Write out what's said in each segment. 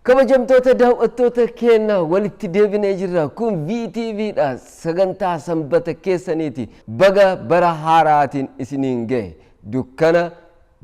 Kabajamtoota daawwattoota keenya, walitti deebinee jirra. Kun VTV dha. Sagantaa Sanbata keessaniiti. Baga bara haaraatiin isiniin gahe. Dukkana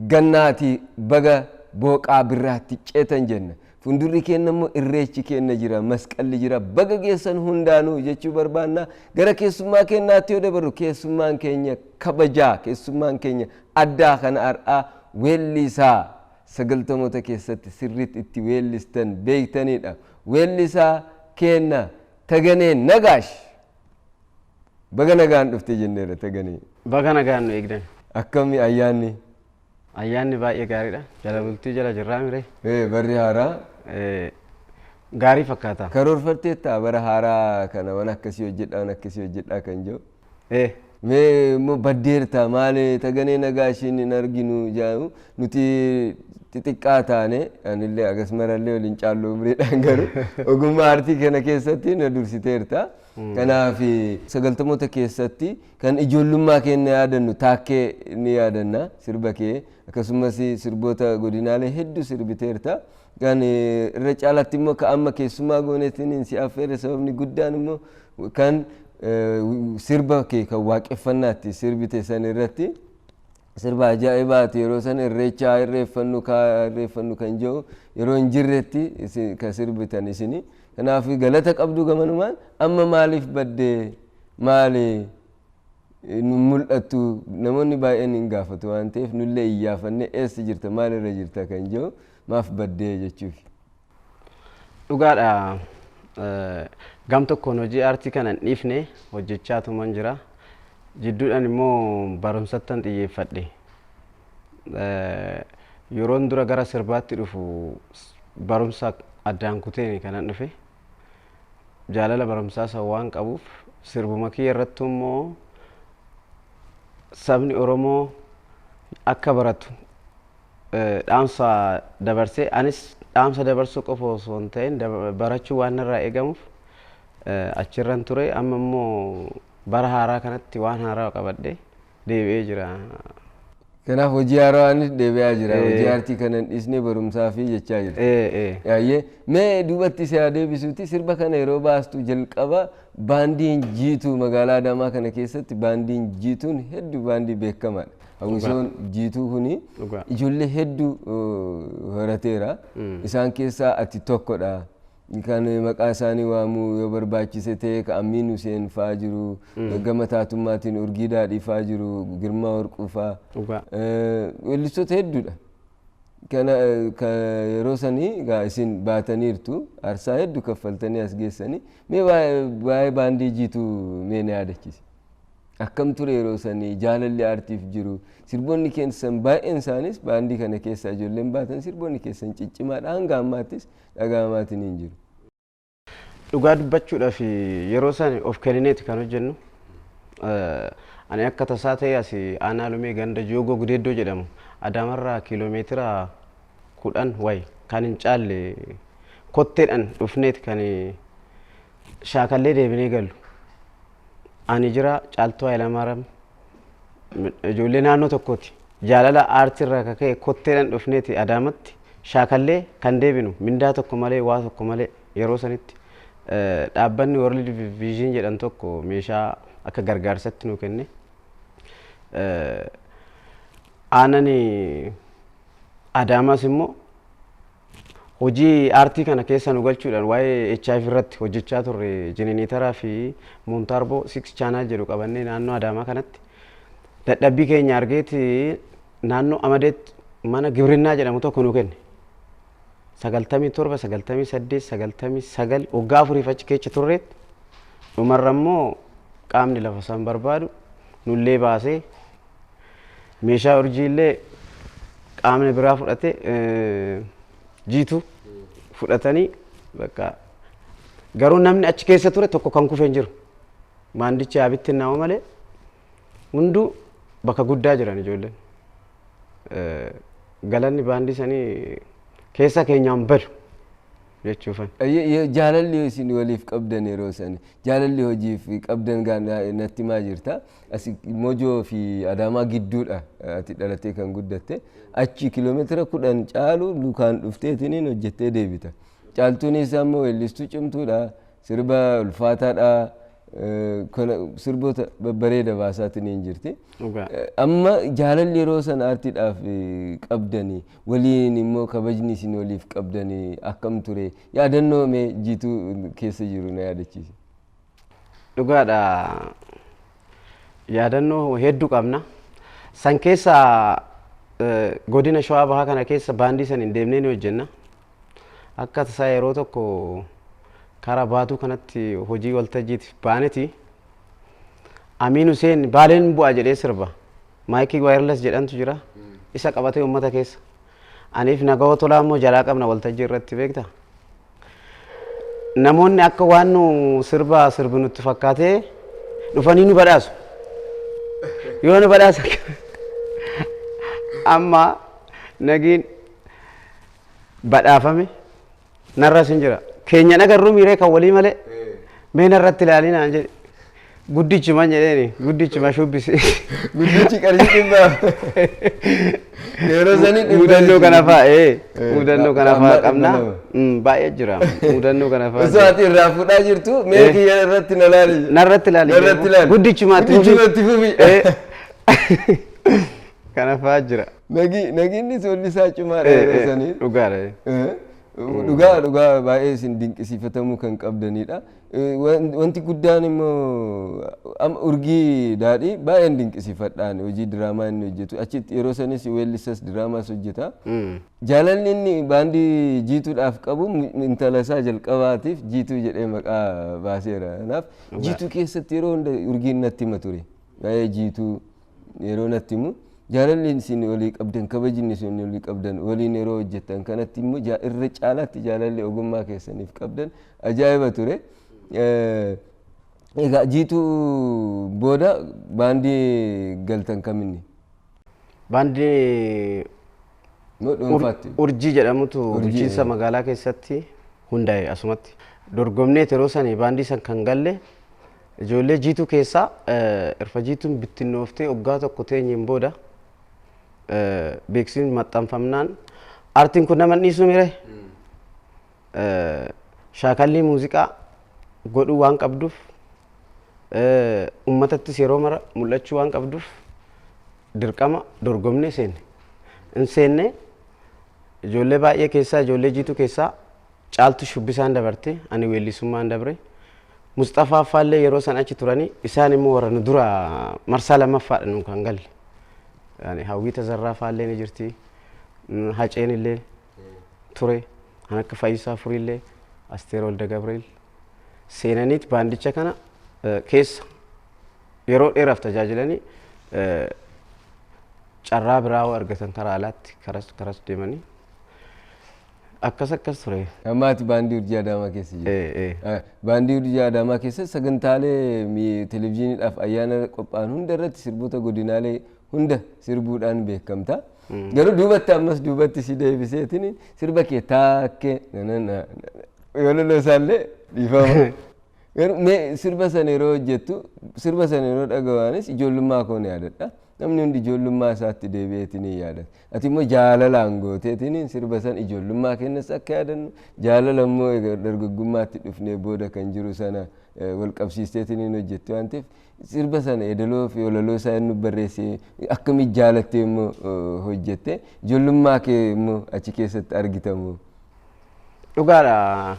gannaatii baga booqaa birraatti ceetan jenna. Fuuldurri keenya immoo Irreechi keenya jira, Masqalli jira. Baga geessan hundaanuu jechuu barbaanna. Gara keessummaa keenyaatti yoo dabarru, keessummaan keenya kabajaa, keessummaan keenya addaa kana har'aa weellisaa 90moota keessatti sirriitti itti weellistan beektanidha. Weellisaa keenya Taganee Nagaash. Baga nagaan dhufte jenneera, Taganee. Baga nagaan nu eegdan. Akkami ayyaanni? Ayyaanni baay'ee gaariidha. Jala bultii jala jirraa miree. Barri haaraa. Gaarii fakkaata. Karoorfatteetta bara haaraa kana waan akkasii hojjedhaa, waan akkasii hojjedhaa kan jiru? Mee immoo baddeerta, maali Taganee Nagaashiin hin arginu jedhamu? Nuti xixiqqaa taane, anillee agas marallee waliin caallu umriidhaan, garuu ogummaa aartii kana keessatti na dursiteerta. Kanaaf 90moota keessatti kan ijoollummaa keenya yaadannu taakkee ni yaadanna, sirba kee, akkasumas sirboota godinaalee hedduu sirbiteerta. Kan irra caalaatti immoo ka amma keessummaa gooneetiin si affeere, sababni guddaan immoo kan sirba kee kan waaqeffannaatti sirbite san irratti, sirba ajaa'ibaati. Yeroo san Irreechaa irreeffannu kaa irreeffannu kan jedhu yeroo hin jirretti kan sirbitan isini. Kanaaf galata qabdu gamanumaan. Amma maaliif baddee, maali nu mul'attu? Namoonni baay'een hin gaafatu waan ta'eef, nullee iyyaafanne eessa jirta, maalirra jirta kan jedhu, maaf baddee jechuuf. Dhugaadha. Gam tokkoon hojii aartii kana hin dhiifne, hojjechaa tuman jira. Jidduudhaan immoo barumsattan xiyyeeffadhe. Yeroon dura gara sirbaatti dhufu barumsa addaan kuteen kanan dhufe. Jaalala barumsaa san waan qabuuf, sirbuma kiyya irrattu immoo sabni Oromoo akka baratu dhaamsa dabarsee, anis dhaamsa dabarsuu qofa osoo hin ta'in barachuu waan narraa eegamuuf achirran ture. Amma immoo bara haaraa kanatti waan haaraa qabadhe deebi'ee jira. Kanaaf hojii haaraanis deebi'aa jira. Hojii aartii kana hin dhiisnee, barumsaa fi jechaa jira. Yaayyee, mee duubatti si haa deebisuuti, sirba kana yeroo baastu jalqaba baandiin Jiituu, magaalaa Adaamaa kana keessatti baandiin Jiituun hedduu baandii beekamaadha. Hawwisoon Jiituu kuni ijoollee hedduu horateera. Isaan keessaa ati tokkodha. Kan maqaa isaanii waamuu yoo barbaachise ta'e, ka Amiin Huseen fa'aa jiru, gama taatummaatiin Urgii Daadhii fa'aa jiru, Girmaa Warquu fa'aa. Weellistoota hedduudha. Kana yeroo sanii egaa isin baataniirtu, aarsaa hedduu kaffaltanii as geessanii. Mee waa'ee baandii Jiituu mee na yaadachiisi. Akkam ture yeroo sanii jaalalli aartiif jiru? Sirboonni keessan baay'een isaanis, baandii kana keessaa ijoolleen baatan, sirboonni keessan ciccimaadha, hanga ammaattis dhaga'amaatiin hin jiru. Dhugaa dubbachuudhaaf, yeroo san of kennineeti kan hojjennu. Ani akka tasaa ta'e asii aanaa Lumee ganda Joogoo Gudeeddoo jedhamu, Adaamarraa kiiloomeetira 10 wayi kan hin caalle, kotteedhaan dhufneeti kan shaakallee deebinee gallu. Ani jira, Caaltuu Hayilamaariyaam, ijoollee naannoo tokkooti. Jaalala aartiirraa akka ka'e kotteedhaan dhufneeti Adaamatti shaakallee kan deebinu, mindaa tokko malee, waa tokko malee. Yeroo sanitti dhaabbanni World Vision jedhan tokko meeshaa akka gargaarsatti nu kenne. Aanan Adaamaas immoo hojii aartii kana keessa nu galchuudhaan waa'ee HIV irratti hojjechaa turre. Jeneraataraa fi Moontaarboo 6 channel jedhu qabannee naannoo Adaamaa kanatti dadhabbii keenya argeeti naannoo Amadeetti mana Gibrinnaa jedhamu tokko nu kenne. 97, 98, 99, waggaa 4f achi keessa turreet, dhumarra immoo qaamni lafa isaan barbaadu nullee baasee, meeshaa urjiillee qaamni biraa fudhate, Jiitu fudhatanii bakka. Garuu namni achi keessa ture tokko kan kufe hin jiru. Baandichi haa bittinnaa'u malee hunduu bakka guddaa jiran ijoolleen. Galanni baandii sanii keessa keenyaan badu jechuufan. Jaalalli isin waliif qabdan yeroo sani, jaalalli hojiif qabdan natti himaa jirta. As Mojoo fi Adaamaa gidduudha ati dhalattee kan guddatte. Achi kiiloomeetira 10 caalu lukaan dhufteetiniin hojjettee deebita. Caaltuunis ammoo weellistuu cimtuudha. Sirba ulfaataadha. Sirboota babbareeda baasaatiin hin jirti. Amma jaalalli yeroo sana aartiidhaaf qabdanii, waliin immoo kabajni isin waliif qabdanii akkam ture? Yaadannoo mee Jiituu keessa jiru na yaadachiise. Dhugaadha. Yaadannoo hedduu qabna. San keessa godina Shawaa Bahaa kana keessa baandii san hin deemnee ni hojjenna. Akka tasaa yeroo tokko karaa Baatuu kanatti hojii waltajjiitiif baaneti, Amiin Huseen baaleen bu'a jedhee sirba. Maayikii wireless jedhantu jira. Isa qabatee uummata keessa. Aniif Nagawoo Tolaa immoo jalaa qabna waltajjii irratti, beekta. Namoonni akka waan nu sirba sirbi nutti fakkaatee dhufanii nu badhaasu. Yoo nu badhaasan, amma nagiin badhaafame narras hin jira. Keenya nagarruu miiree kan walii malee, mee narratti ilaalii naan jedhe. Guddichuma jedheeni, guddichuma shubbisi. Guddichi qarshii 100 yeroo sanii 100. Mudannoo kana fa'a, mudannoo kana fa'a qabna. Baay'ee jira mudannoo kana fa'a. Osoo ati irraa fuudhaa jirtu, mee kiyya irratti na laali. Narratti ilaali. Narratti ilaali. Guddichuma itti fufi. Guddichuma itti fufi. Kana fa'a jira. Nagi naginni solli isaa cimaadha yeroo sanii. Dhugaadha. Dhugaa dhugaa, baay'ee isin dinqisiifatamuu kan qabdanidha. Wanti guddaan immoo amma Urgii Daadhii baay'een dinqisiifadhaan, hojii diraamaa inni hojjetu. Achitti yeroo sanis weellisas diraamaas hojjeta. Jaalalli inni baandii Jiituudhaaf qabu, intala isaa jalqabaatiif Jiituu jedhee maqaa baaseera. Kanaaf Jiituu keessatti yeroo hunda Urgiin natti hima ture. Baay'ee Jiituu yeroo natti himu, jaalalli isin walii qabdan, kabajni isin walii qabdan, waliin yeroo hojjettan kanatti immoo irra caalaatti jaalalli ogummaa keessaniif qabdan ajaa'iba ture. Egaa Jiituu booda baandii galtan kaminni? Baandii Moo dhuunfaatti? Urjii jedhamutu Urjii, bulchiinsa magaalaa keessatti hundaa'e asumatti. Dorgomnee yeroo sanii baandii san kan galle ijoollee Jiituu keessaa, erfa Jiituun bittinnooftee waggaa tokko teenyeen booda, beeksisni maxxanfamnaan, aartiin kun nama hin dhiisu mire, shaakallii muuziqaa godhuu waan qabduuf, uummatattis yeroo mara mul'achuu waan qabduuf, dirqama dorgomnee seenne. In seenne, ijoollee baay'ee keessaa, ijoollee Jiituu keessaa Caaltu shubbisaan dabarte, ani weellisummaan dabre. Musxafaa Faallee yeroo san achi turanii, isaan immoo warra nu dura marsaa lammaffaadha nu kan galle. Yani Hawwii Tazarraa Faallee ni jirti. Haceen illee ture. Kan akka Fayyisaa Furiillee, Asteer Walda Gabriel. Seenaniit baandicha kana keessa yeroo dheeraaf tajaajilanii, carraa biraa hoo argatan karaa alaatti karas karas deemanii akkas akkas ture. Amma ati baandii Urjii Adaamaa keessa jirta. Ee. Baandii Urjii Adaamaa keessa sagantaalee televezyiiniidhaaf ayyaana qophaa'an hunda irratti sirboota godinaalee hunda sirbuudhaan beekamta. Garuu duubatti, ammas duubatti si deebiseetiin, sirba kee taakkee yoo isaallee dhiifama. Garuu mee sirba sana yeroo hojjettu, sirba sana yeroo dhaga'anis ijoollummaa koo ni yaadadha. Namni hundi ijoollummaa isaatti deebi'eetiin ni yaadata. Ati immoo jaalalaan gooteetiin sirba sana ijoollummaa keenyas akka yaadannu, jaalala immoo egaa dargaggummaatti dhufnee booda kan jiru sana wal qabsiisteetiin hin hojjettu waan ta'eef, sirba sana yeedaloo fi walaloo isaa inni barreessee, akkamitti jaalattee immoo hojjette? Ijoollummaa kee immoo achi keessatti argitamu? Dhugaadha.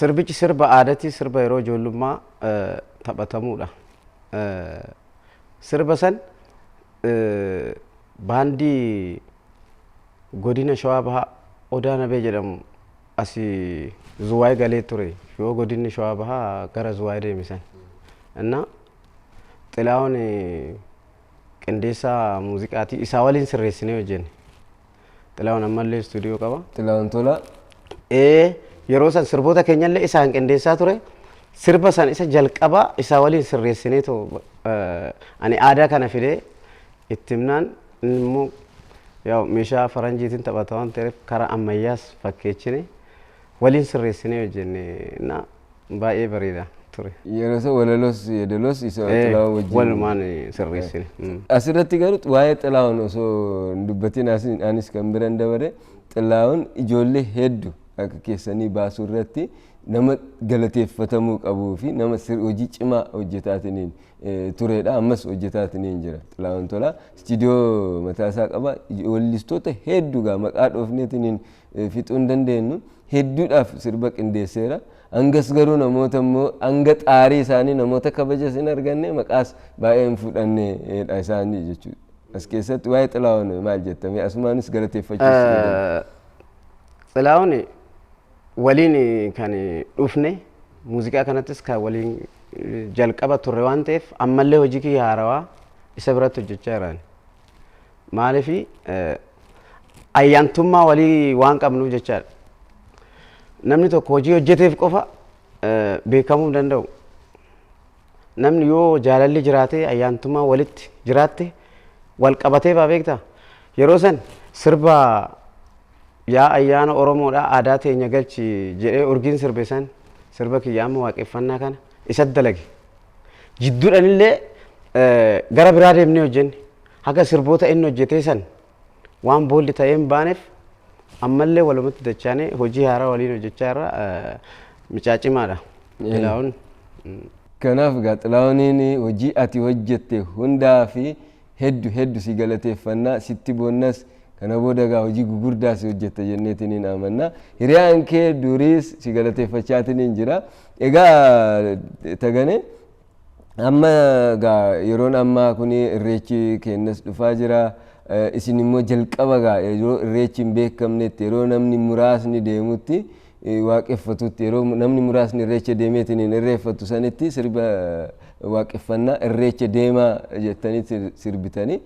Sirbichi sirba aadaati, sirba yeroo ijoollummaa taphatamuudha. Sirba san baandii godina Shawaa Bahaa Odaa Nabee jedhamu asii Zuwaay galee ture. Yoo godinni Shawaa Bahaa gara Zuwaay deeme san. Inna Xilaa'oon qindeessaa muuziqaati. Isaa waliin sirreessinee hojjenne. Xilaa'oon ammallee istuudiyoo qaba. Xilaa'oon Tolaa. Ee, yeroo san sirboota keenyallee isaan qindeessaa ture. Sirba san isa jalqabaa isaa waliin sirreessinee too, ani aadaa kana fidee itti himnaan, inni immoo yaa'u meeshaa faranjiitiin taphata waan ta'eef, karaa ammayyaas fakkeechine waliin sirreessinee hojjenne na baay'ee bareeda ture. Yeroo isa walaloos yeedaloos isa Xilaa'oon wajjin. Walumaan sirreessine. Asirratti garuu waa'ee Xilaa'oon osoo hin dubbatin anis kan biran dabare. Xilaa'oon ijoollee hedduu akka keessanii baasuu irratti nama galateeffatamuu qabuu fi nama hojii cimaa hojjetaatiniin turedha. Ammas hojjetaatiniin jira. Xilaa'oon Tolaa istiidiyoo mataa isaa qaba. Weellistoota hedduu gaa maqaa dhoofneetiniin fixuu hin dandeenyu hedduudhaaf sirba qindeesseera. Hangas garuu namoota immoo hanga xaarii isaanii namoota kabajas hin arganne, maqaas baay'ee hin fudhannedha isaanii jechuudha. As keessatti waa'ee Xilaa'oon maal jettame? Asumaanis galateeffachuus. Xilaa'oon waliin kan dhufne, muuziqaa kanattis kan waliin jalqaba turre waan ta'eef, ammallee hojii kiyya haarawaa isa biratti hojjechaa jiran. Maaliif, ayyaantummaa walii waan qabnuuf jechaadha. Namni tokko hojii hojjeteef qofa beekamuu hin danda'u. Namni yoo jaalalli jiraate, ayyaantummaa walitti jiraatte, wal qabatee baa beektaa. Yeroo san sirba "Yaa ayyaana Oromoodha aadaa teenya galchi" jedhee urgiin sirbe san, sirba kiyya amma waaqeffannaa kana isatti dalage. Jidduudhaan illee gara biraa deemnee hojjenne. Haga sirboota inni hojjetee san waan boolli ta'ee hin baaneef, ammallee walumatti dachaanee hojii haaraa waliin hojjechaa irra micaa cimaadha. Xilaa'oon. Kanaaf egaa Xilaa'ooniin hojii ati hojjette hundaa fi hedduu hedduu si galateeffannaa, sitti boonnas. Kana booda egaa hojii gugurdaa si hojjette jenneetiin amanna. Hiriyaan kee duriis si galateeffachaatiin jira. Egaa Tagane, amma egaa yeroon ammaa kun irreechi keenyas dhufaa jira. Isin immoo jalqaba egaa yeroo irreechi hin beekamnetti, yeroo namni muraasni deemutti waaqeffatutti, yeroo namni muraasni irreecha deemeetiin hin irreeffatu sanitti, sirba waaqeffannaa "Irreecha deemaa" jettanii sirbitanii.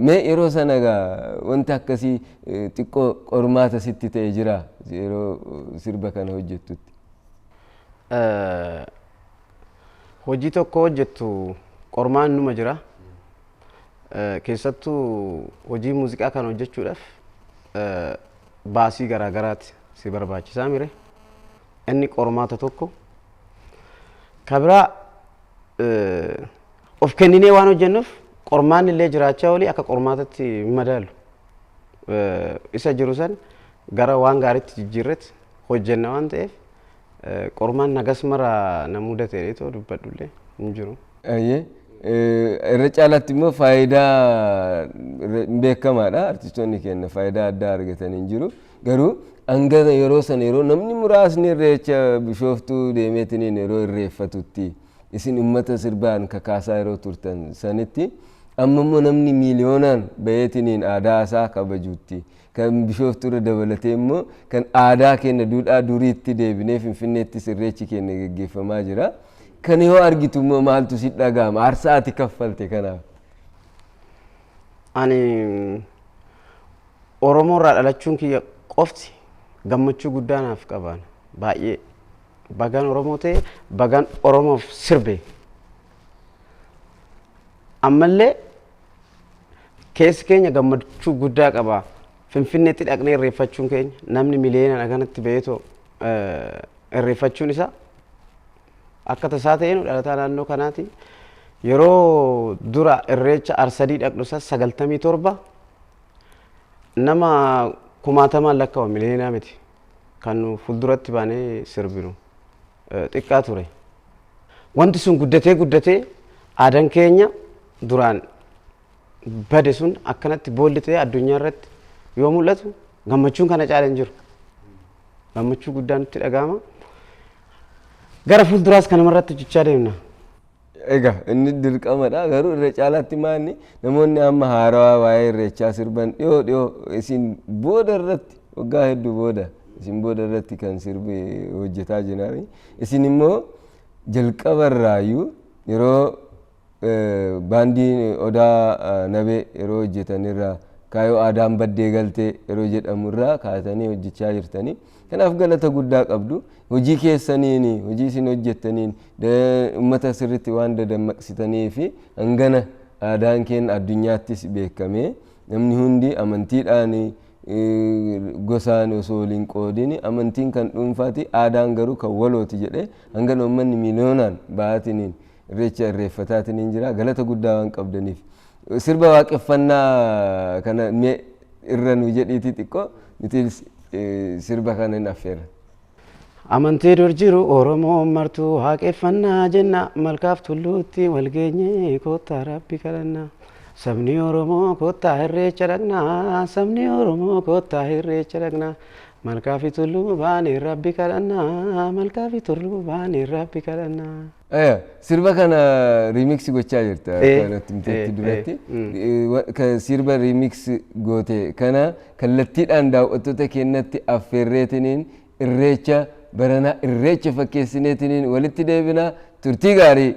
Mee yeroo sana egaa wanti akkasii xiqqoo qormaata sitti ta'e jira yeroo sirba kana hojjettutti? Hojii tokko hojjettu qormaan numa jira. Keessattuu hojii muuziqaa kana hojjechuudhaaf baasii garaagaraati si barbaachisaa mire. Inni qormaata tokko. Ka biraa, of kenninee waan hojjennuuf qormaanni illee jiraachaa olii akka qormaatatti hin madaalu. Isa jiru san gara waan gaariitti jijjiirretti hojjenna waan ta'eef, qormaan nagas mara na mudate too dubbadhullee hin jiru. Irra caalaatti immoo faayidaa beekamaadha. Artistoonni keenya faayidaa addaa argatanii hin jiru. Garuu hanga yeroo sana, yeroo namni muraasni irreecha Bishooftuu deemeetiniin yeroo irreeffatutti, isin uummata sirbaan kakaasaa yeroo turtan sanitti, amma immoo namni miiliyoonaan baheetiniin aadaa isaa kabajuutti, kan Bishooftuu irra dabalatee immoo kan aadaa keenya duudhaa duriitti deebinee Finfinneettis irreechi keenya geggeeffamaa jira. Kan yoo argitu immoo maaltu si dhaga'ama aarsaa ati kaffalte kanaaf? Ani Oromoo irraa dhalachuun kiyya qofti gammachuu guddaa naaf qabaan, baay'ee bagaan Oromoo ta'e, bagaan Oromoof sirbe. Ammallee keessi keenya gammachuu guddaa qaba. Finfinneetti dhaqnee irreeffachuun keenya, namni miliyoonaan akkanatti ba'eetoo irreeffachuun isaa akka tasaa ta'ee, nu dhalataa naannoo kanaati. Yeroo dura irreecha Arsadii dhaqnu isa 97 nama kumaatamaan lakkaa'u, miliyoonaa miti. Kan nu fuulduratti baanee sirbinu xiqqaa ture. Wanti sun guddatee guddatee, aadaan keenya duraan bade sun akkanatti boolli ta'ee addunyaa irratti yoo mul'atu, gammachuun kana caala hin jiru. Gammachuu guddaan nutti dhaga'ama. Gara fuulduraas kanuma irratti hojjechaa deemna. Egaa inni dirqamadha, garuu irra caalaatti maanni namoonni amma haarawaa waa'ee irreechaa sirban dhiyoo dhiyoo isin booda irratti, waggaa hedduu booda isin booda irratti kan sirbi hojjetaa jiran. Isin immoo jalqaba irraayyuu yeroo baandiin Odaa Nabee yeroo hojjetan irraa, kaayoo "Aadaan baddee galtee" yeroo jedhamu irraa kaatanii hojjechaa jirtanii. Kanaaf galata guddaa qabdu. Hojii keessaniin, hojii isin hojjettaniin uummata sirriitti waan dadammaqsitanii fi hangana aadaan keenya addunyaattis beekamee, namni hundi amantiidhaan gosaan osoo waliin qoodin, amantiin kan dhuunfaati, aadaan garuu kan walooti jedhee, hangana uummanni miiliyoonaan ba'aatiniin irreecha irreeffataatiin jira. Galata guddaa waan qabdaniif, sirba waaqeffannaa kana mee irra nu jedhiitii xiqqoo Nuti sirba kana hin affeerra. Amantii dur jiru Oromoon martuu waaqeffannaa jenna, malkaaf tulluutti wal geenye kottaa rabbi kadhannaa. Sabni Oromoo kottaa irreecha dhaqnaa, sabni Oromoo kottaa irreecha dhaqnaa. Malkaa fi tulluu baanee rabbi kadhannaa, malkaa fi tulluu baanee rabbi kadhannaa. Sirba kana remix gochaa jirta kanatti himteetti duratti. Sirba remix goote kana kallattiidhaan daawwattoota keenyatti affeerreetiniin irreecha baranaa irreecha fakkeessineetiniin walitti deebinaa, turtii gaarii.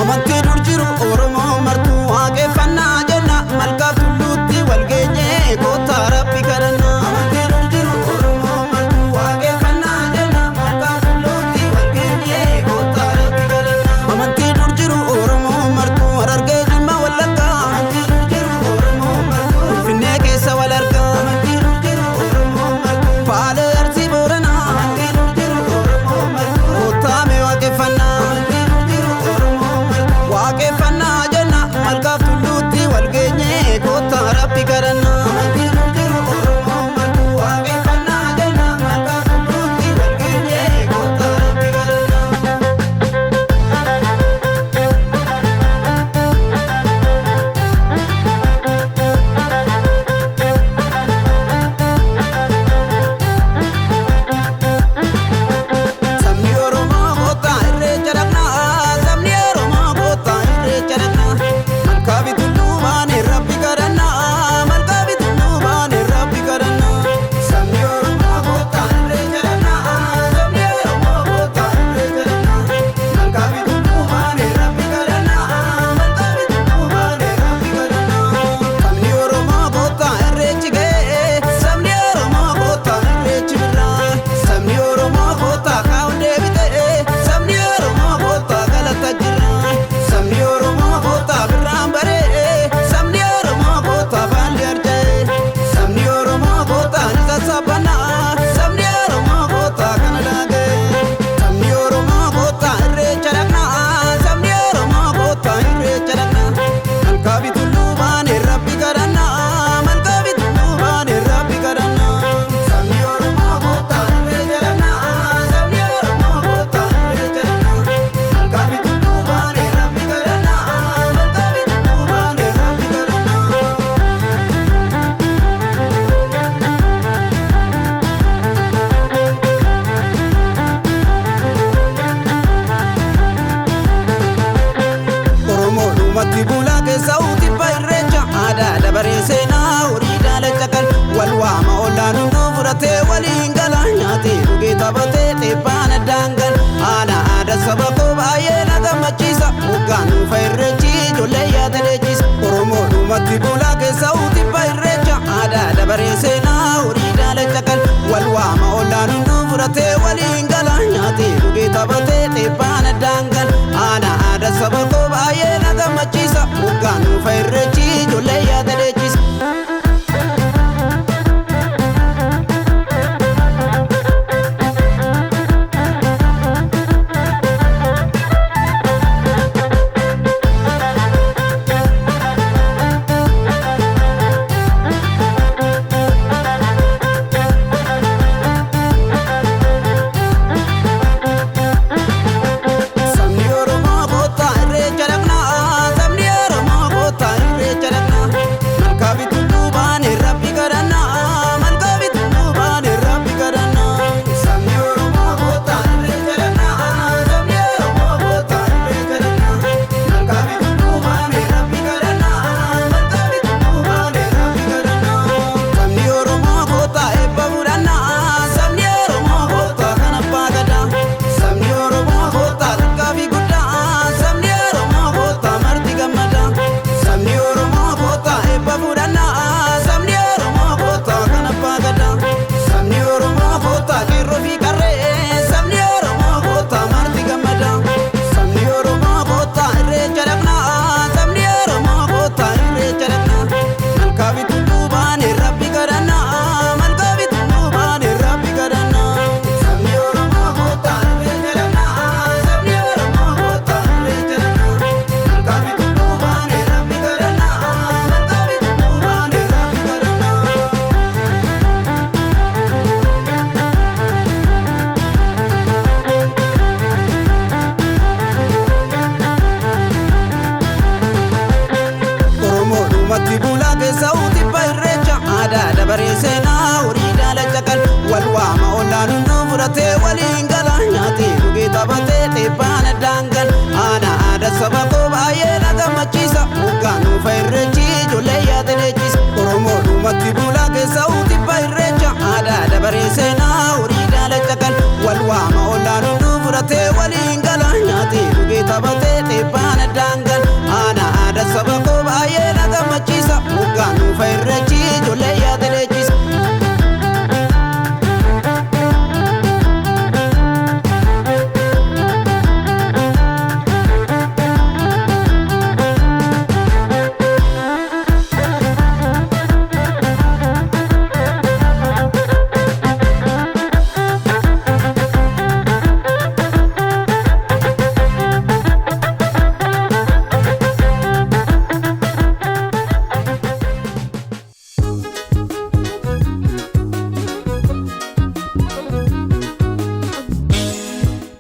Amantii dur jiru Oromoo martuu waaqeffannaa jenna, malkaaf tulluutti wal geenye kottaa rabbi kadhannaa. Amantii dur jiru Oromoo martuu waaqeffannaa jenna, malkaaf tulluutti wal geenye kottaa rabbi kadhannaa. Amantii dur jiru Oromoo martuu Harargee, Jimma, Wallaggaa. Amantii dur jiru Oromoo martuu Finfinnee keessa wal argaa. Amantii dur jiru Oromoo martuu Baalee, Arsii, Booranaa. Amantii dur jiru Oromoo martuu kottaa mee waaqeffannaa. Amantii dur jiru Oromoo martuu waaqeffannaa jenna, malkaaf tulluutti wal geenye kottaa rabbi kadhannaa. Amantii dur jiru Oromoo martuu waaqeffannaa jenna, malkaaf tulluutti wal geenye kottaa rabbi kadhannaa. Sabni Oromoo kottaa irreecha dhaqnaa. Sabni Oromoo kottaa irreecha dhaqnaa. Malkaa fi tulluu baanee rabbi kadhannaa. Malkaa fi tulluu baanee rabbi kadhannaa. Sabni Oromoo kottaa irreecha dhaqnaa. Sabni Oromoo kottaa irreecha dhaqnaa. Malkaa fi tulluu baanee rabbi kadhannaa. Malkaa fi tulluu baanee rabbi kadhannaa. Sabni Oromoo kottaa irreechi ga'ee. Sabni Oromoo kottaa irreechi birraa. Sabni Oromoo kottaa kaa'uun deebitee. Sabni Oromoo kottaa galata jira. Sabni Oromoo kottaa birraan baree. Sabni Oromoo kottaa baalli arja'ee. Sabni Oromoo kottaa ni sassaabannaa. Sabni Oromoo kottaa kana daaga'ee. Sabni Oromoo kottaa irreecha dhaqnaa. Sabni Oromoo kottaa irreecha dhaqnaa. Malkaa fi tulluu baanee rabbi kadhannaa. Malkaa fi tulluu baanee rabbi kadhannaa. Sabni Oromoo kottaa irreecha dhaqnaa. Sabni Oromoo kottaa irreecha dhaqnaa. Malkaa fi tulluu baanee rabbi kadhannaa. Malkaa fi tulluu baanee rabbi kadhannaa. Oromoo dhumatti bulaa keessa utibba irreecha aadaa dabaree seenaa horii daalacha kan wal waama, ollaan hunduu fudhatee waliin gala, nyaatee dhugee taphatee teephaan addaan gal. Haala aadaa saba koo baay'ee na gammachiisa, hoggaan dhufa irreechi ijoollee yaada leenjisa. Oromoo dhumatti bulaa keessa utibba irreecha aadaa dabaree seenaa horii daalacha kan wal waama, ollaan hunduu fudhatee waliin gala, nyaatee dhugee taphatee teephaan addaan gal. Haala aadaa saba koo baay'ee na gammachiisa, hoggaan dhufa irreechi ijoollee yaada leenjisa. Dhufa irreechi ijoollee yaada leenjisa.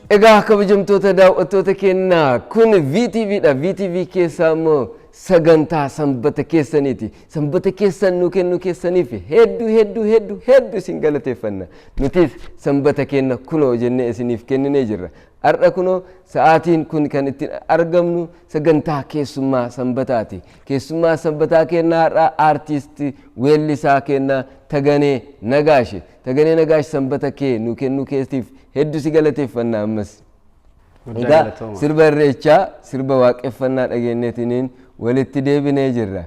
Egaa kabajamtoota daawwattoota keenyaa, kun VTV dha. VTV keessaa immoo sagantaa sanbata keessaniiti. Sanbata keessan nu kennuu keessaniif hedduu hedduu hedduu hedduu isin galateeffanna. Nutis sanbata keenya kunoo jennee isiniif kenninee jirra. Har'a kunoo sa'aatiin kun kan ittiin argamnu sagantaa keessummaa sanbataati. Keessummaa sanbataa keenyaa har'a aartiistii weellisaa keenyaa Taganee Nagaashi. Taganee Nagaash, sanbata kee nu kennuu keetiif hedduu si galateeffanna ammas. Guddaa Egaa galatooma. sirba irreechaa, sirba waaqeffannaa dhageenyeetiniin walitti deebinee jirra.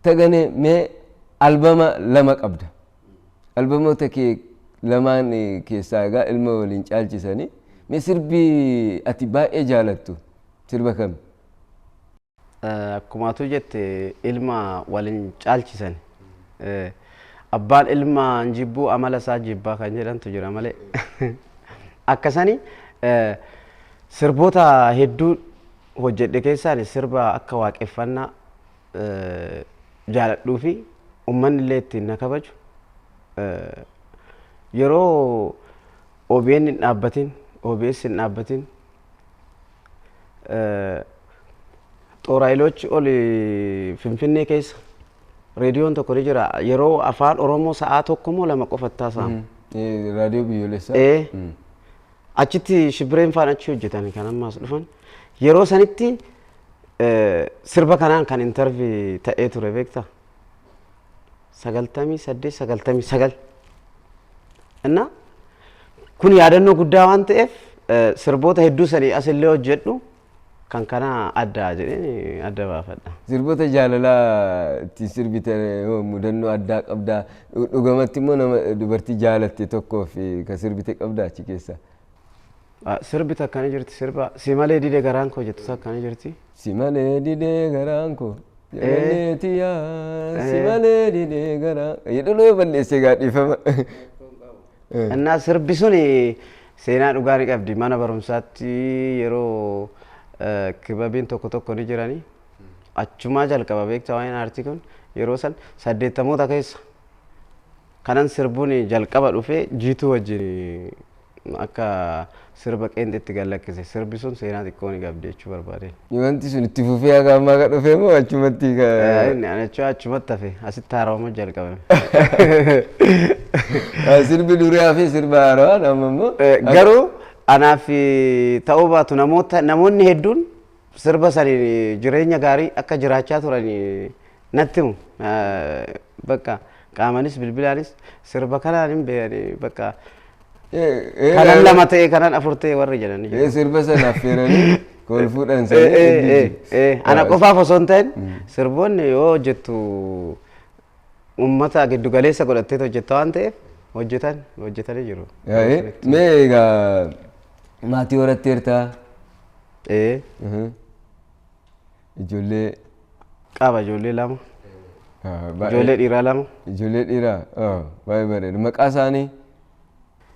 Taganee, mee albama lama qabda. Albamoota kee lamaan keessaa egaa ilma waliin caalchisanii, mee sirbi ati baay'ee jaalattu sirba kami? Akkuma atuu jette, ilma waliin caalchisan. Abbaan ilma hin jibbuu, amala isaa jibbaa kan jedhantu jira malee. Akkasani sirboota hedduu hojjedhe keessaan sirba akka waaqeffannaa jaaladhuu fi uummanni illee ittiin na kabaju, yeroo OBN hin dhaabbatin, OBS hin dhaabbatin, xooraayiloochi ol Finfinnee keessa reediyoon tokko ni jira, yeroo afaan Oromoo sa'aa 1 moo 2 qofa taasifama. Raadiyoo biyyoolessaa. Ee. Achitti shibbireen faan achi hojjetan kan ammaas dhufan. Yeroo sanitti sirba kanaan kan interview ta'ee ture, beektaa? 98, 99. Innaa kun yaadannoo guddaa waan ta'eef, sirboota hedduu sanii asillee hojjedhu kan kana adda jedheen adda baafadha. Sirboota jaalalaa ittiin sirbite hoo mudannoo addaa qabdaa? Dhugamatti immoo nama dubartii jaalatte tokkoof kan sirbite qabdaa achi keessa? Sirbi takka ni jirti, sirba "Si malee dide garaan koo" jettu takka ni jirti. Si malee didee garaan koo, jaalalleeti yaa, si malee didee garaan jedhu balleessee gaa, dhiifama. Innaa sirbi sun seenaa dhugaa ni qabdi. Mana barumsaatti yeroo kibabiin tokko tokko ni jirani. Achumaa jalqaba, beektaa, waa'een aartii kun yeroo san 80moota keessa kanan sirbuun jalqaba dhufee jiituu wajjin akka sirba qeenxetti gallakkise. Sirbi sun seenaa xiqqoo ni qabdi jechuu barbaadeen. Wanti sun itti fufee haga ammaa kan dhufee moo achumatti ka? Inni ani achumatti hafe, asitti haarawama jalqabame. Sirbi durii fi sirba haarawaan amma immoo. Garuu anaaf ta'uu baatu, namoonni hedduun sirba saniin jireenya gaarii akka jiraachaa turan natti himu. Bakka qaamanis bilbilaanis sirba kanaan hin beekani, bakka kanan lama ta'e, kanan afur ta'e warri jedhanii jiru. Sirba sana affeeranii kool fuudhan sanii. Ana qofaaf osoo hin ta'in, sirboonni yoo hojjettu uummata giddugaleessa godhattee hojjetta waan ta'eef, hojjetanii jiru. Mee egaa maatii horatteertaa? Ee. Ijoollee? Qaba, ijoollee lama. Ijoollee dhiiraa lama. Ijoollee dhiiraa, baay'ee bareeda. Maqaa isaanii?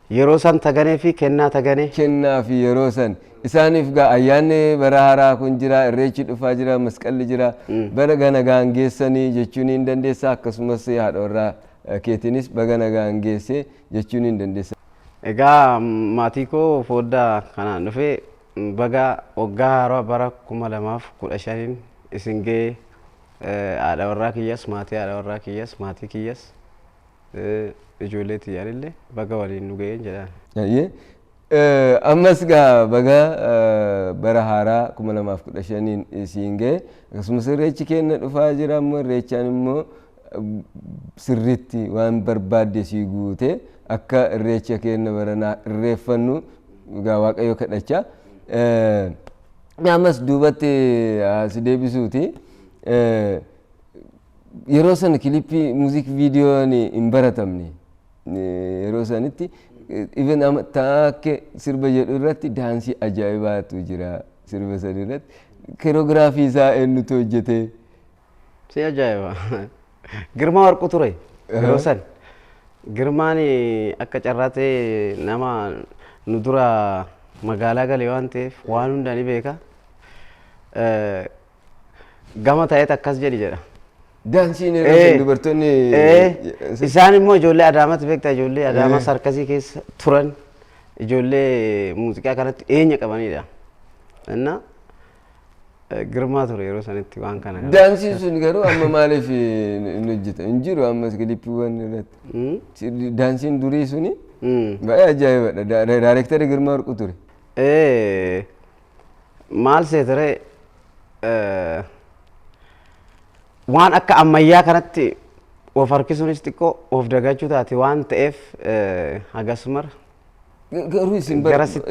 Yeroo san Taganee fi Kennaa Taganee. Kennaa fi yeroo san. Isaaniif gaa ayyaanni bara haaraa kun jira, irreechi dhufaa jira, masqalli jira. Baga nagaan geessanii jechuun hin dandeessa, akkasumas haadha warraa keetiinis baga nagaan geesse jechuun hin dandeessa. Egaa maatii koo foddaa kanaan dhufee baga waggaa haaraa bara 2015n isin ga'ee, haadha warraa kiyyas, maatii haadha warraa kiyyas, maatii kiyyas, ijoollee xiyyaanillee baga waliin nu ga'een jedhaan. Ammas gaa baga bara haaraa 2015n isiin ga'e, akkasumas irreechi keenya dhufaa jira immoo, irreechaan immoo sirriitti waan barbaadde sii guute akka irreecha keenya baranaa irreeffannu gaa Waaqayyo kadhachaa. Ammas duubatti si deebisuuti. Yeroo sana kilippii music videoon hin baratamne. Yeroo sanitti even amma taakke sirba jedhu irratti daansii ajaa'ibaatu jira sirba san irratti. Choreography isaa eenyutu hojjete? Si ajaa'iba. Girmaa Warquu ture yeroo san. Girmaan akka carraa ta'e nama nu dura magaalaa gale waan ta'eef waan hunda ni beeka. Gama ta'eet akkas jedhi jedha. Daansiin yeroo san dubartoonni Isaan immoo ijoollee Adaamaatti beektaa, ijoollee Adaamaa sarkasii keessa turan, ijoollee muuziqaa kanatti dhiyeenya qabanidha. Inna Girmaa ture yeroo sanitti waan kana. Daansiin sun garuu amma maaliif hin hojjetan? Hin jiru ammas kilippiiwwan irratti. Daansiin durii suni baay'ee ajaa'ibadha. Daayireektarri Girmaa Warquu ture. Maal seetaree, waan akka ammayyaa kanatti of harkisuunis xiqqoo of dagachuu taate waan ta'eef hagas mara. Garuu isin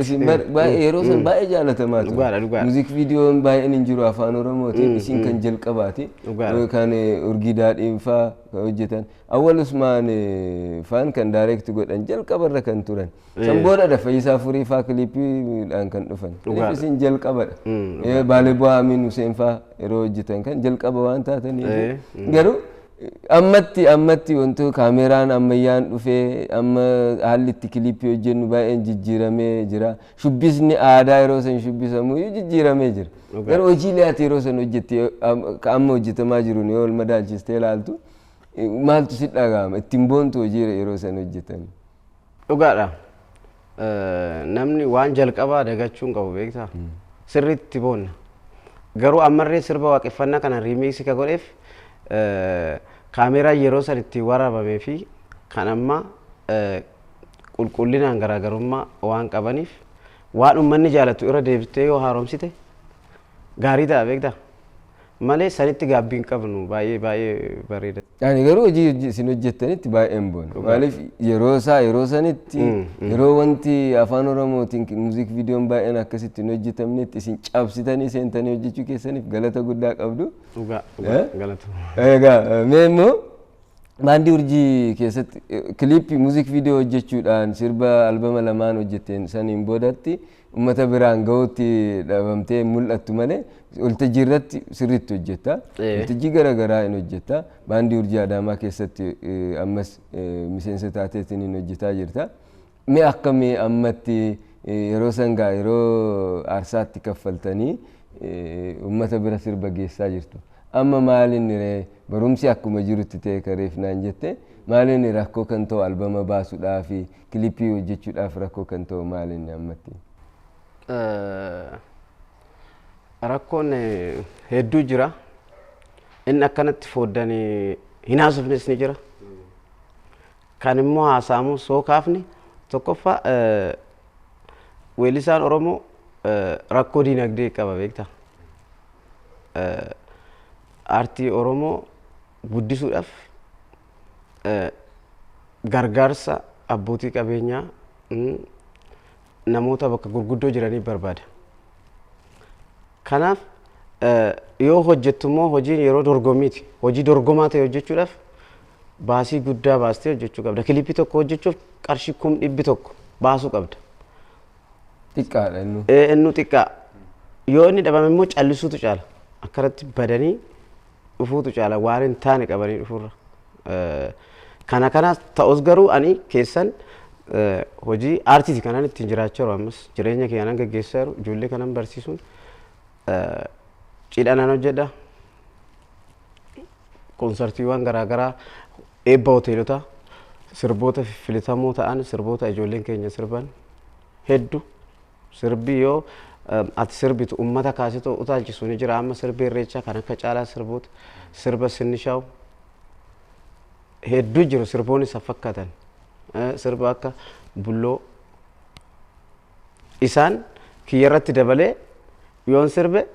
isin baay'ee yeroo san baay'ee jaalatamaa ture. Dhugaadha, dhugaadha. Music videoon baay'een hin jiru afaan Oromootiin, isin kan jalqabaati. Dhugaadha. Kan Urgii Daadhiin faa kan hojjetan. Awwal Usmaan faan kan direct godhan jalqabarra kan turan. San boodadha Fayyisaa Furii faa kilippiidhaan kan dhufan. Dhugaadha. Isin jalqabadha. Baalee Bu'aa Amiin Huseen faa yeroo hojjetan kan jalqaba waan taataniif. Garuu ammatti wantoota kaameraan ammayyaan dhufee, amma haalli itti kilippii hojjennu baay'een jijjiiramee jira. Shubbisni aadaa yeroo san shubbisamu iyyuu jijjiiramee jira. Garuu hojiilee ati yeroo san hojjette ka amma hojjetamaa jiru yoo wal madaalchistee ilaaltu maaltu si dhaga'ama? Ittiin boontu hojii yeroo san hojjetan? Dhugaadha. Namni waan jalqabaa dagachuu hin qabu, beektaa? Sirriitti boonna. Garuu ammarree sirba waaqeffannaa kana remix ka godheef kaameraan yeroo san ittiin waraabamee fi kan amma qulqullinaan garaagarummaa waan qabaniif, waan uummanni jaalatu irra deebitee yoo haaromsite gaarii ta'a, beektaa? Malee sanitti gaabbii hin qabnu, baay'ee baay'ee bareeda. Ani garuu hojii isin hojjettanitti baay'een boona. Maaliif, yeroo isaa yeroo sanitti, yeroo wanti afaan Oromootiin music videoon baay'een akkasitti hin hojjetamnetti, isin cabsitanii seentanii hojjechuu keessaniif galata guddaa qabdu. Dhugaa, dhugaa, galata. Egaa mee immoo baandii Urjii keessatti kiliippii music video hojjechuudhaan sirba albama lamaan hojjetteen saniin boodatti uummata biraan gahuutti dhabamtee mul'attu malee waltajjii irratti sirriitti hojjetta. Waltajjii garaagaraa hin hojjetta. Baandii Urjii Adaamaa keessatti ammas miseensa taateetiin hin hojjetaa jirta. Mee akkamii ammatti, yeroo sangaa yeroo aarsaatti kaffaltanii uummata bira sirba geessaa jirtu? Amma maaliin ree, barumsi akkuma jirutti ta'e kareef naan jette, maaliin rakkoo kan ta'u albama baasuudhaa fi kilippii hojjechuudhaaf rakkoo kan ta'u maaliin ammatti? Rakkoon hedduu jira. Inni akkanatti fooddanii hin haasofnes ni jira. Kan immoo haasa'amu soo kaafni, tokkoffaa weellisaan Oromoo rakkoo diinagdee qaba, beektaa. Aartii Oromoo guddisuudhaaf gargaarsa abbootii qabeenyaa, namoota bakka gurguddoo jiranii barbaada. Kanaaf yoo hojjettu immoo hojiin yeroo dorgommiiti. Hojii dorgomaa ta'e hojjechuudhaaf baasii guddaa baastee hojjechuu qabda. Kilippii tokko hojjechuuf qarshii 100,000 baasuu qabda. Xiqqaadha inni. Inni xiqqaa. Yoo inni dhabame immoo callisuutu caala. Akkanatti badanii dhufuutu caala waan hin taane qabanii dhufuurra. Kana kanas ta'us garuu ani keessan hojii aartiiti kanan ittiin jiraachaa jiru, ammas jireenya kiyya nan gaggeessaa jiru, ijoollee kanan barsiisuun cidha nan hojjedha. Koonsartiiwwan garaagaraa, eebba hoteelotaa, sirboota filatamoo ta'an, sirboota ijoolleen keenya sirban hedduu, sirbi yoo ati sirbitu ummata kaasitu utaalchisu ni jira. Amma sirbi Irreechaa kan akka caalaa sirboota sirba sinnishaa'u hedduu jiru, sirboonni isa fakkaatan, sirba akka bulloo isaan kiyyarratti dabalee yoon sirbe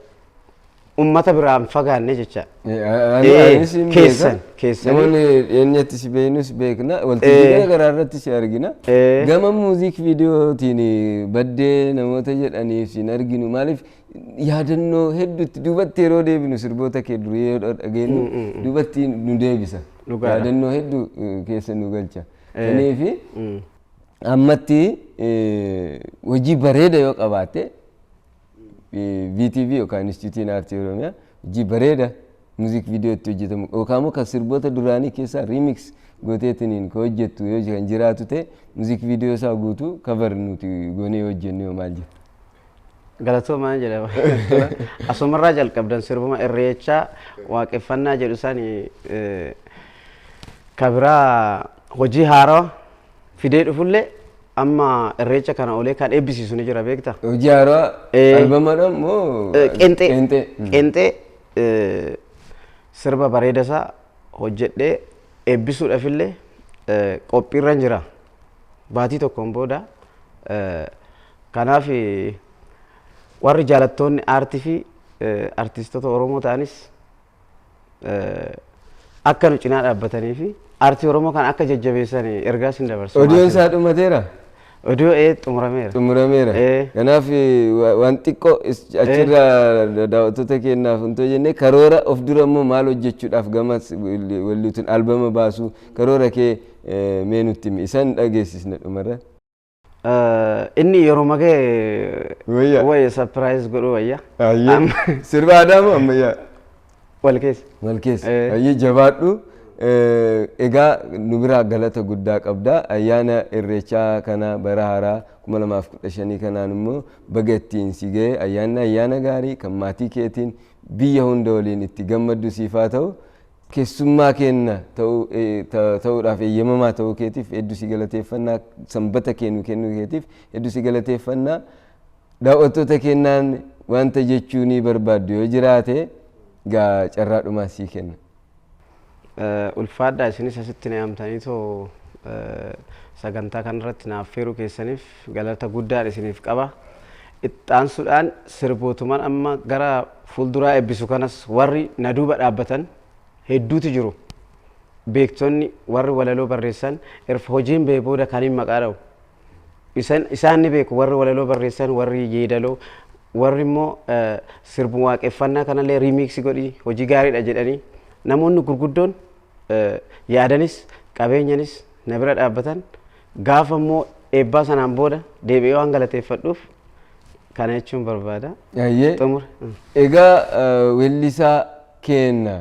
Ummata biraan fagaanne jecha. Anis hin beeka. Keessan. Namoonni dhiyeenyatti si beeknus beekna. Waltajjii gara garaa irratti si argina. Gama music videotiin baddee namoota jedhaniif si hin arginu. Maaliif, yaadannoo hedduutti duubatti yeroo deebinu, sirboota kee durii yeroo dhageenyu duubatti nu deebisa. Dhugaadha. Yaadannoo hedduu keessa nu galcha. Kaniifi ammatti hojii bareeda yoo qabaatte, VTV yookaan Instituutiin Aartii Oromiyaa hojii bareeda music video itti hojjetamu yookaan immoo kan sirboota duraanii keessaa remix gooteetiniin kan hojjettu yoo kan jiraatu ta'e, music video isaa guutuu cover nuti goonee hojjennu yoo maal jettu? Galatoomaa jedhama. Asumarraa jalqabdan sirbuma irreechaa waaqeffannaa jedhu sani kabiraa hojii haarawaa fidee dhufullee amma irreecha kana olee kan eebbisiisu ni jira, beektaa? Hojii haarawaa albamadha moo? Qeenxee. Qeenxee. Qeenxee sirba bareeda isaa hojjedhee eebbisuudhaafillee qophiirra jira. Baatii tokkoon booda. Kanaaf warri jaalattoonni aartii fi artistoota Oromoo ta'anis akka nu cinaa dhaabbatanii fi aartii Oromoo kan akka jajjabeessan ergaa sin dabarsu. Odiyoon isaa dhumateera? Odiyoo xumurameera. Xumurameera. Kanaaf waan xiqqoo achirraa daawwattoota keenyaaf hin jennee, karoora of dura immoo maal hojjechuudhaaf gama walluutiin albama baasuu karoora kee mee nutti himi, isan dhageessisna dhumarra. Inni yeroo magee Wayya. Wayya, surprise godhuu wayya. Ayyee. Sirba aadaa moo ammayyaa? Wal keessa. Wal keessa. Ayyee, jabaadhu. Egaa nu biraa galata guddaa qabda. Ayyaana irreechaa kana bara haaraa 2015 kanaan immoo baga ittiin si ga'e. Ayyaanni ayyaana gaarii kan maatii keetiin biyya hunda waliin itti gammaddu siif haa ta'u. Keessummaa kenna ta'uudhaaf eeyyamamaa ta'uu keetiif hedduu si galateeffannaa. Sanbata kennu kennuu keetiif hedduu si galateeffannaa. Daawwattoota kennaan wanta jechuu ni barbaaddu yoo jiraate, gaa carraa dhumaa sii kenna. Ulfaadhaa, isinis asitti na yaamtanii too sagantaa kanarratti naaf affeeruu keessaniif galata guddaan isiniif qaba. Ittaansuudhaan sirbootuman amma gara fuulduraa eebbisu kanas warri na duuba dhaabbatan hedduutu jiru. Beektonni warri walaloo barreessan erfa hojiin ba'e booda kan hin maqaa dha'u. Isaan ni beeku, warri walaloo barreessan, warri yeedaloo, warri immoo sirbu waaqeffannaa kanallee remix godhii hojii gaariidha jedhanii namoonni gurguddoon yaadanis qabeenyanis na bira dhaabbatan, gaafa immoo eebbaa sanaan booda deebi'ee waan galateeffadhuuf kana jechuun barbaada. Ayyee. Xumura. Egaa weellisaa keenya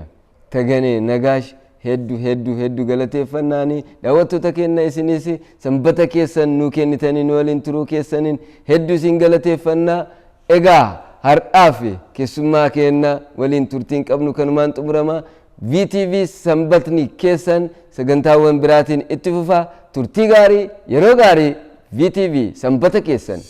Taganee Nagaash hedduu hedduu hedduu galateeffannaani. Daawwattoota keenya, isinis sanbata keessan nuu kennitanii nu waliin turuu keessaniin hedduu isin galateeffannaa. Egaa har'aaf keessummaa keenya waliin turtiin qabnu kanumaan xumurama. VTV sanbatni keessan sagantaawwan biraatiin itti fufa. Turtii gaarii, yeroo gaarii. VTV sanbata keessan.